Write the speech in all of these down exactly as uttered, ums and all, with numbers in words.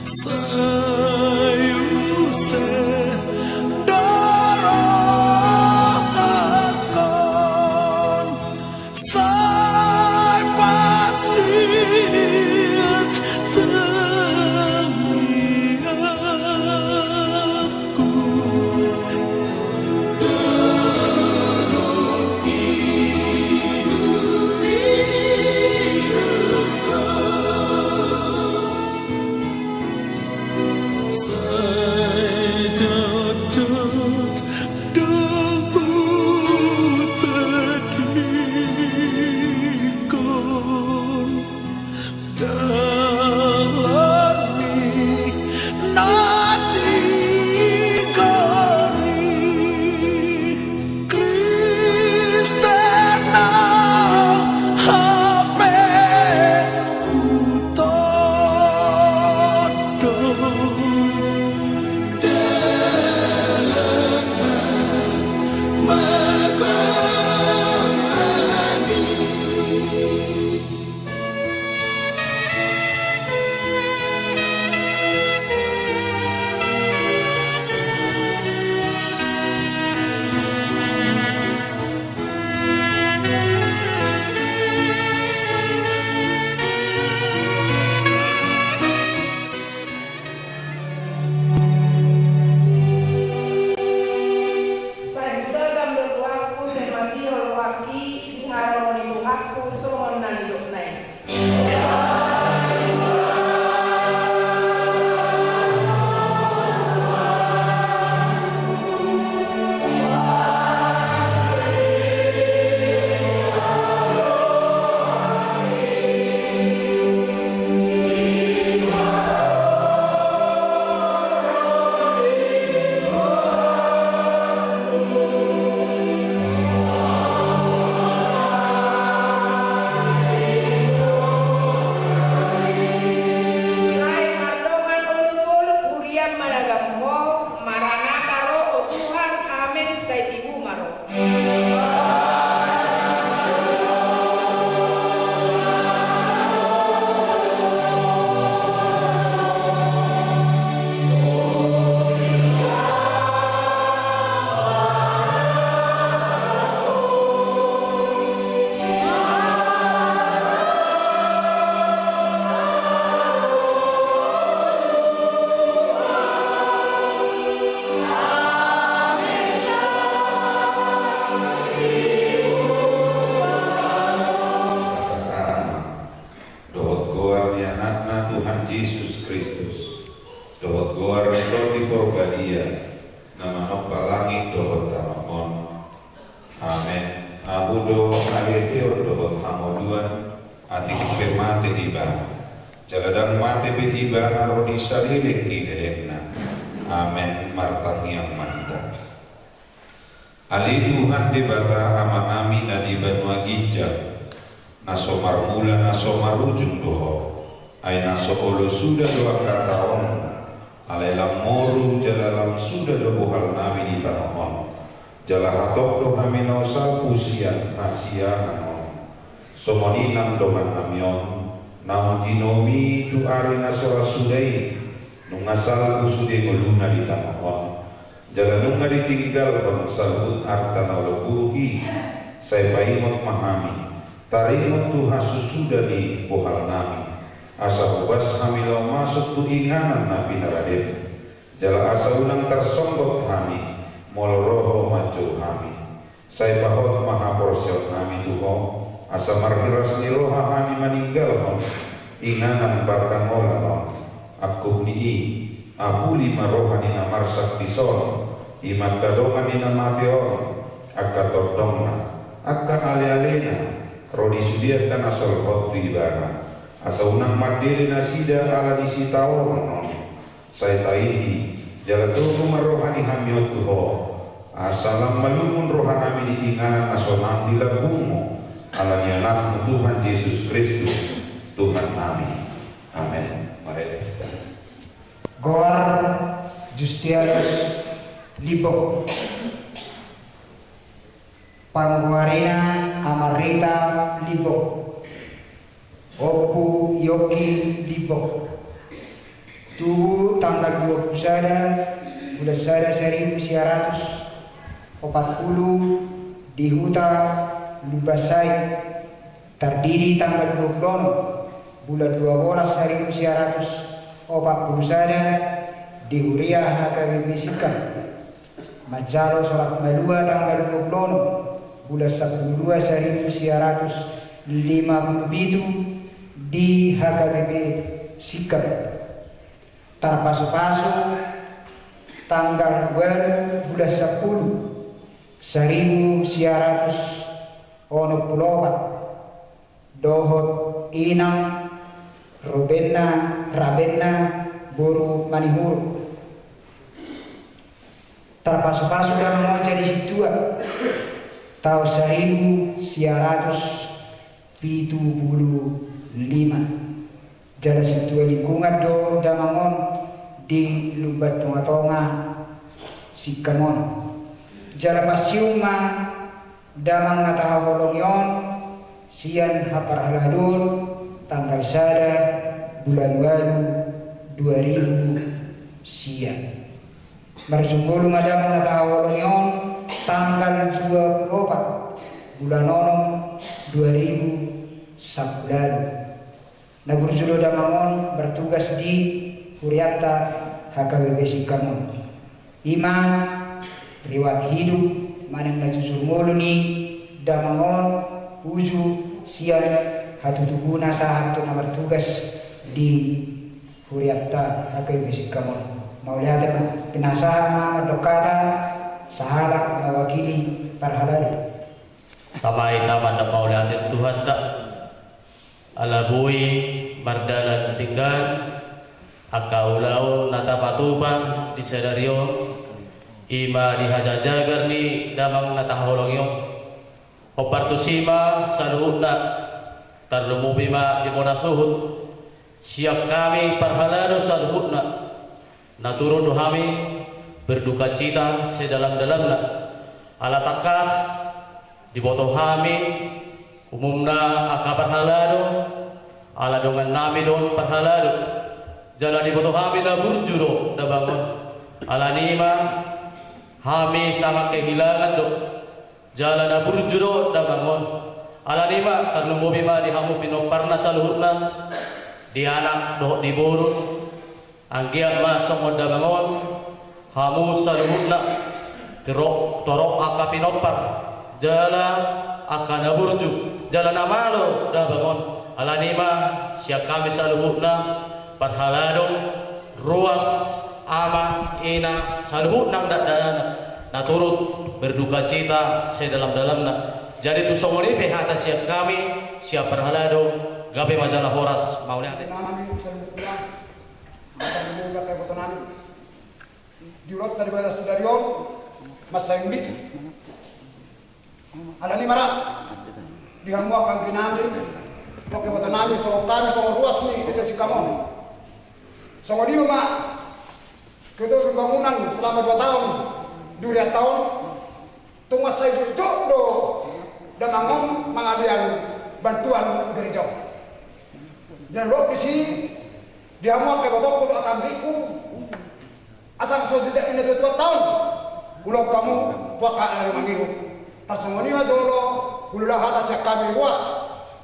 Sai use do rohangkon, sai pasit tangiangku. Sai jotjot do hutadingkon dalan ni na tigor i. Kristen ahu, hape hutondong dalan na manggohi. Sai hutagam do rohangku, sai masihol rohangki di haroro ni Tuhangku songon na nidokna i. Sai mardongan olupoluk huriaM managam Ho, Maranatha ro, o Tuhan, amen, sai tibu ma ro. Dohot goar ni Anakna Tuhan Jesus Kristus, dohot goar ni Tondi Porbadia, na manompa langit dohot tano on. Amen. Ahu do haheheon dohot hangoluan, atik pe mate Ibana, jala ndang mate be Ibana ro di saleleng ni lelengna. Amen. Martangiang ma hita. Ale Tuhan Debata Amanami na di banua ginjang, na so marmula na so marujung do Ho. Ai na so olo suda do angka taonMu, alai lam moru jala lam suda do bohalnami di tano on. Jala hatop do hami laho salpu sian hasiangan on. Songon i nang dongannami on, naung jinouMi tu ari na so ra suda i, nunga salpu sude ngoluna di tano on. Jala nunga ditinggalhon saluhut arta na olo buruk i, sai paingot ma hami, taringot tu hasusuda ni bohalnami, asa hobas hami laho masuk tu inganan na pinaradeM. Jala asa unang tarsonggot hami, molo ro Ho manjou hami. Sai pahot ma haporseaonnami tu Ho, asa marhiras ni roha hami maninggalhon inganan pardangolan on. Angkup ni i, apuli ma roha ni na marsak dison, i ma angka dongan ni na mate on, angka tondongna, angka alealena, ro di sude angka na solhot tu ibana, asa unang mandele nasida ala ni sitaonon on. Sai taidi, jala togu ma roha ni hami on tu Ho, asa lam malungun rohanami di inganan na sonang di lambungMu, ala ni AnakMu Tuhan Jesus Kristus, Tuhannami. Amen. Marende hita. Goar Justianus Limbong. Panggoarina Amarita Limbong, Ompu Yogi Limbong. Tubu tanggal dua pulu sada bulan sada saribu sia ratus opat pulu di huta Lumban Sait. Tardidi tanggal dua pulu onom bulan dua bolas saribu sia ratus opat pulu sada di huria H K B P Singkar. Manjalo sorat malua tanggal dua pulu onom bulan sampulu dua saribu sia ratus lima pulu pitu di H K B P Singkar. Tarpasupasu tanggal ualu bulan sampulu saribu sia ratus onom pulu opat dohot inang Rubenna Rabenna boru Manihuruk. Tarpasupasu damang on jadi sintua taon saribu sia ratus pitu pulu lima. Jala sintua lingkungan do damang on di Lumban Tongatonga Singkar on. Jala pancium ma damang na tahaholongi on sian haparhaladon tanggal sada bulan ualu dua ribu sia. Marujung ngolu ma damang na tahaholongi on tanggal dua pulu opat bulan onom dua ribu sampulu ualu. Na burju do damang on martugas di hurianta H K B P Singkar on. I ma riwayat hidup manang na jujur ngolu ni damang on uju sian hatutubuna sahat tu na martugas di hurianta H K B P Singkar on. Mauliate ma, pinasahat ma mandok hata sahalak mewakili parhalado. Tama hita mandok mauliate tu Tuhanta. Ala boi mardalan denggan angka ulaon na tapatupa di sadari on, i ma di hajajagar ni damang na tahaholongi on. Hombar tusi ma saluhutna, tarlumobi ma di bona suhut. Sian hami parhalado saluhutna, na turut do hami berdukacita sedalam-dalamna. Ala tangkas diboto hami umumna angka parhalado, ala dongannami do on parhalado. Jala diboto hami na burju do damang on. Alani i ma hami sangat kehilangan do. Jala na burju do damang on. Alani i ma tarlumobi ma di hamu pinomparna saluhutna, di anak dohot di boru. Anggiat ma songon damang on hamu saluhutna, torop, torop angka pinompar, jala angka na burju, jala na malo damang on. Alani i ma sian hami saluhutna, parhalado, ruas, ama, ina, saluhutna dakdanak, na turut berdukacita sedalam-dalamna. Jadi tung songon i pe hata sian hami, sian parhalado, gabe ma jala horas, mauliate. Nami saluhutna. Masa mula kebotonami. Di ulaonta di bagasan sadari on, mansai undik. Alani i ma ra, di hamu angka angginami, angka kebotonami, songon hami, songon ruas ni desa Singkar on. Songon i ma, ketua pembangunan selama dua tahun, di hurianta on, tung mansai jotjot do damang on mangalean bantuan gereja on. Jadi ro disi, di hamu angka ibotongku dohot angka amangku, asa so dijak ni natuatuanta on, ulaon hamu tu angka na mangihut. Tarsongon i ma jolo, hulula hata sian hami ruas,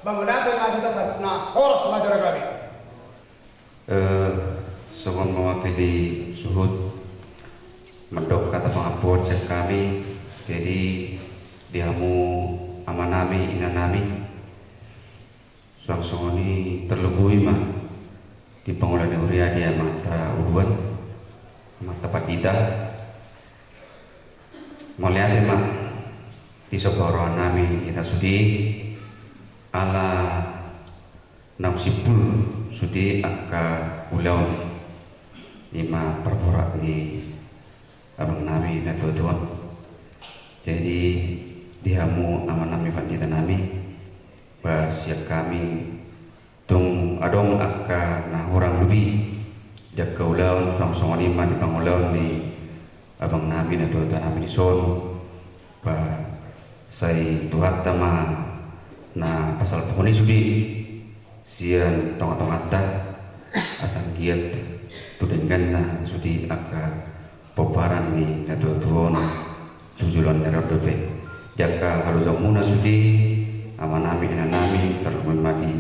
mauliate ma di hita saluhutna, horas ma jala gabe. Eh, songon mewakili suhut mandok hata pangampuon sian hami, jadi di hamu amanami, inanami, suang songon i tarlumobi ma di pangula ni huria di amanta uluan, amanta pandita. Mauliate ma di so parumaennami hita sude, ala naung simpul sude angka ulaon, i ma parborat ni abangnami natuatua on. Jadi di hamu amanami panditanami, ba sian hami tung adong angka na hurang lobi di angka ulaon, suang songon i ma di pangulaon ni abangnami natuatuanami dison, ba sai Tuhanta ma na pasalpuhon i sude sian tongatonganta. asa anggiat tu dengganna sude angka pomparan ni natuatua on tu joloan ni ari on dope. Jala angka halomoanmuna sude, amanami, inanami, tarlumobi ma di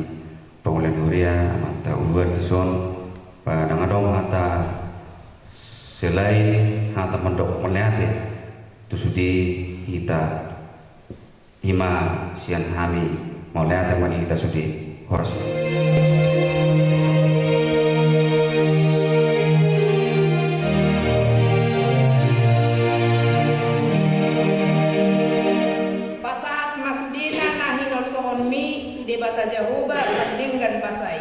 pangula ni huria, amanta uluan dison, ba ndang adong hata selain hata mandok mauliate tu sude hita. Ima sian hami, mauliate ma di hita sude. Horas. Pasahat ma sudena na hinolsohonmi tu Debata Jahowa sian denggan basa i.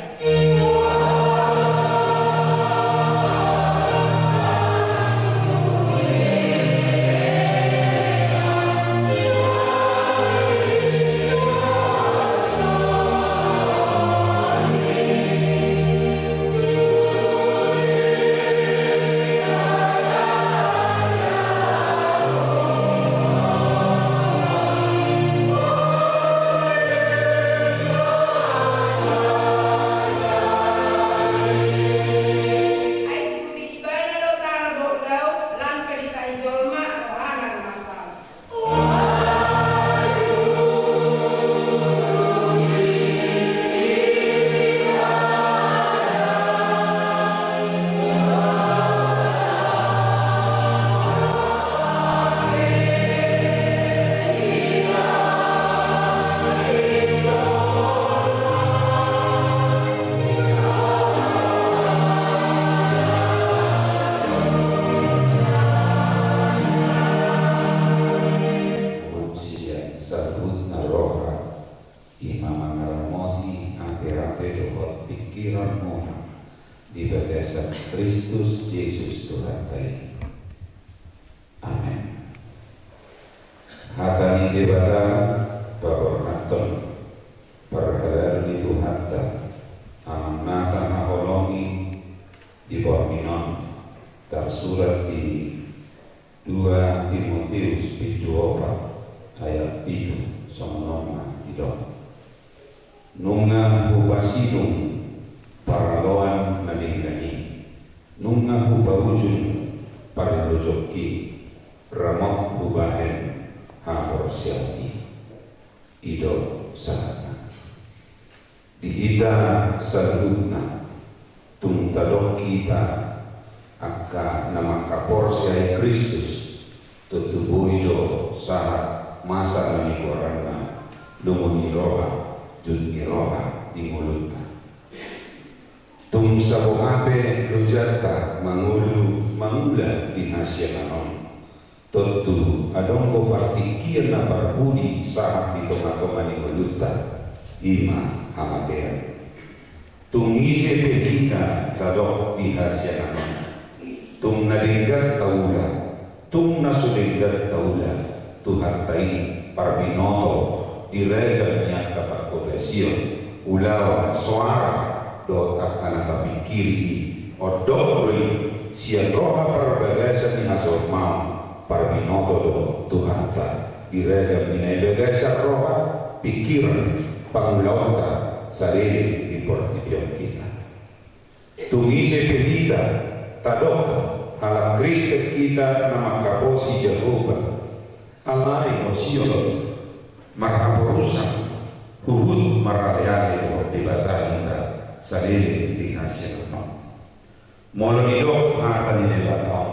Ai tu dibaena do tano dohot laut, lan pe ditahi jolma rohana do na saut. Sian saluhutna roha, ima mangaramoti ateate dohot pingkiranmuna di bagasan Kristus Jesus Tuhanta i. Amen. Hata ni Debata paborhathon parhalado ni Tuhanta, amang na tahaholongi, di borngin on tarsurat di dua Timoteus bindu opat ayat pitu, songon on ma didok. Nunga hupasidung paraloan na denggan i, nunga hupaujung parlojongki, ramot hubahen haporseaon i. I do sahatna. Di hita saluhutna, tung tadok hita angka na mangkaporseai Kristus, tontu boi do sahat masa na nigoaranna lungun ni roha, jut ni roha di ngolunta. Tung saboha pe lojanta mangolu mangula di hasiangan on, tontu adong do partingkian na parpudi sahat di tongatonga ni ngolunta, ima hamatean. Tung ise pe hita tadok di hasiangan on, tung na denggan taula, tung na so denggan taula, Tuhanta i parbinoto di ragam ni angka parhobasion, ulaon, soara, dohot angka na tapingkiri i, ondok do i sian roha parbagasan ni hajolmaon, parbinoto do Tuhanta di ragam ni na di bagasan roha, pingkiran, pangulaonta saleleng di portibi on hita. Tung ise pe hita tadok halak Kristen hita na mangkaposi Jahowa, alai hosion, marhaporusan, huhut maraleale dohot Debata hita saleleng di hasiangan on. Molo didok hata ni Debata on,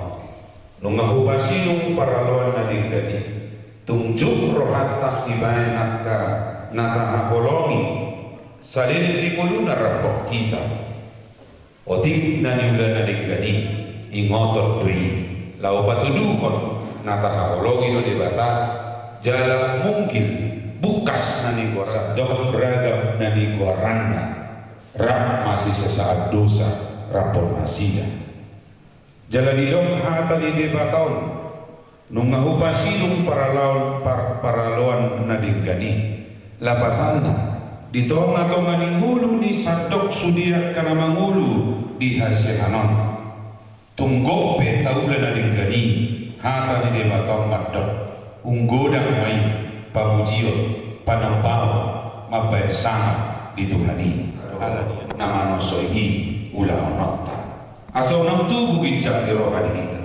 nunga hupasidung paraloan na denggan i, tung jut rohanta dibahen angka na tahaholongi saleleng di ngoluna rap dohot hita. Otik na niula na denggan i, ingoton do i laho patuduhon na tahaholongi do Debata, jala munggil bungkas na nigoaranna, sandok ragam na nigoaranna, rap masisasahat dosa rap dohot nasida. Jala didok hata ni Debata on, nunga hupasidung paralaon par-, paraloan na denggan i. Lapatanna, di tongatonga ni ngolu ni sandok sude angka na mangolu di hasiangan on, tung gok pe taula na denggan i, hata ni Debata on mandok, umgodang ma i pamujion, panombaon, mambahen sangap di Tuhan i. Alani na manosoi i, ulaononta. Asa unang tubu ginjang ni roha di hita.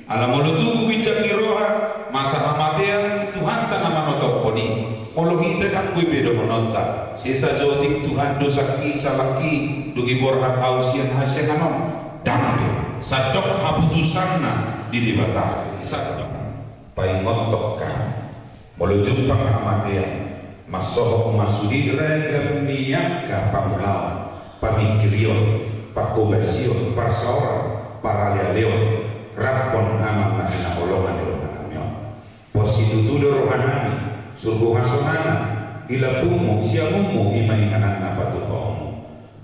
Ala molo tubu ginjang ni roha, masa hamatean Tuhanta na manotophon i. Molo hita ndang boi be dohononta, sesa joting Tuhan dosangki, salangki, dung i borhat ahu sian hasiangan on. Ndang be, sandok haputusanna di Debata, sandok. Paingothon hami, molo jumpang hamatean, mansohot ma sude ragam ni angka pangulaon, pamingkirion, panghobasion, parsaoran, paralealeon, rap ma amang na hinaholongan ni rohanami on. Pos situtu do rohanami, surgo hasonangan, di lambungmu, siamunmu, i ma inganan na patupaonmu.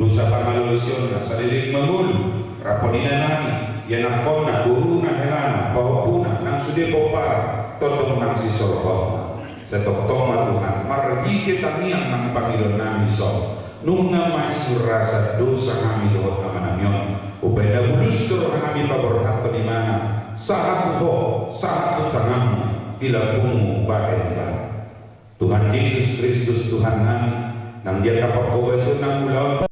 Dosa pangalosionna saleleng mangolu, rap ni inanami, ianakkonna, boruna, helana, pahompuna, nang sude pomparan, tondong nang sisolhoton. Sai tongtong ma Tuhan, marhite tangiang nang pangidoannami dison, nunga masirasa dosa hami dohot amanami on. Umbahen na bulus do rohanami paborhathon imana, sahat tu Ho, sahat tu tanganmu, di lambungmu bahen ibana. Tuhan Jesus Kristus Tuhannami, nang di angka panghobasion nang ulaon